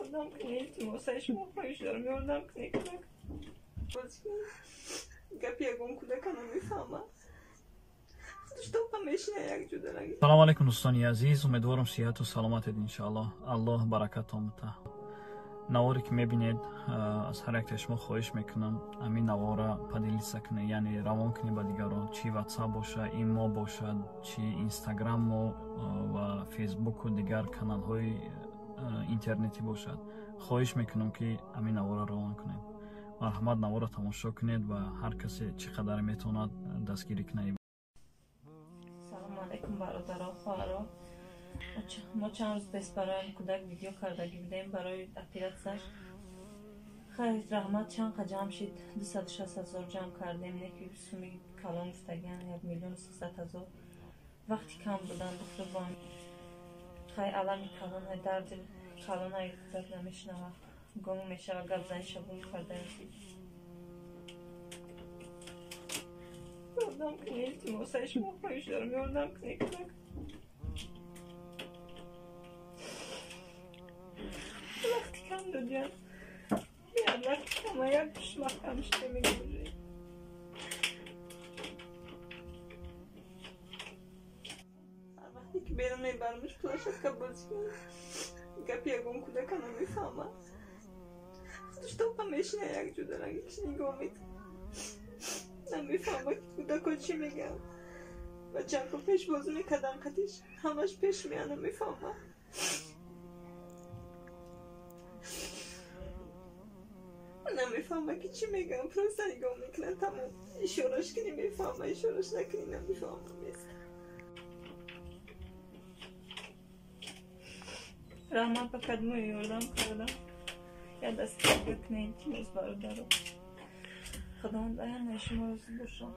Ёрдам кунед, илтимосай шумо хоҳиш дорам, ёрдам кунед кӯдак. Гапи ягон кӯдака намефаҳмад. Салому алайкум, дӯстони азиз, умедворам сиҳату саломатед, иншааллоҳ. Аллоҳ баракатон бита. Наворе ки мебинед, аз ҳар яктаи шумо хоҳиш мекунам, ҳамин навора поделиться кунед, яъне равон кунед ба дигарон, чӣ ватсап боша, имо бошад, чӣ инстаграму ва фейсбуку дигар каналҳои интернетӣ бошад. Хоҳиш мекунам, ки ҳамин навора равон кунед. Марҳамат, навора тамошо кунед ва ҳар касе чӣ қадар метавонад дастгирӣ кунад. Салому алайкум, бародаро, хоҳаро. Мо чанд рӯз пеш бароям кӯдак видео кардагӣ будем барои оператсияш. Хайр, раҳмат, чанд қа ҷамъ шид, 260 000 ҷамъ кардем, не ки суми калон гуфтагиан, 1 300 000. Вақти кам будан духтурбон. Хай, алами калон, дарди калон кӯдак намешунава, гум мешава, гапзаниша гум кардаем. Ёрдам кунед, илтимосай шумо хоҳиш дорам, ёрдам кунед кӯдак. Вақти кам додиям. Вақти кама як пушмақ кам шуда мегӯжи. Ҳар вақте ки берун мебарамаш площадка бозӣ кунад, гапи ягон кӯдака намефаҳмад. Худаш топа мешина якҷо дарагиш нигоҳ мекунад. Намефаҳмад, ки кӯдако чӣ мегӯянд. Бачаҳо пеш бозӣ мекардан қатиш, ҳамаш пеш меян, намефаҳмад. Намефаҳма, ки чӣ мегӯям, просто нигоҳ мекунад, тамом. Ишораш кунӣ мефаҳма, ишораш накунӣ намефаҳма. Раҳмат ба кадмои ёрдам кардам. Я дастгирӣ кунед, илтимос, бародаро. Худованд ба ҳамаи шумо розӣ бошад.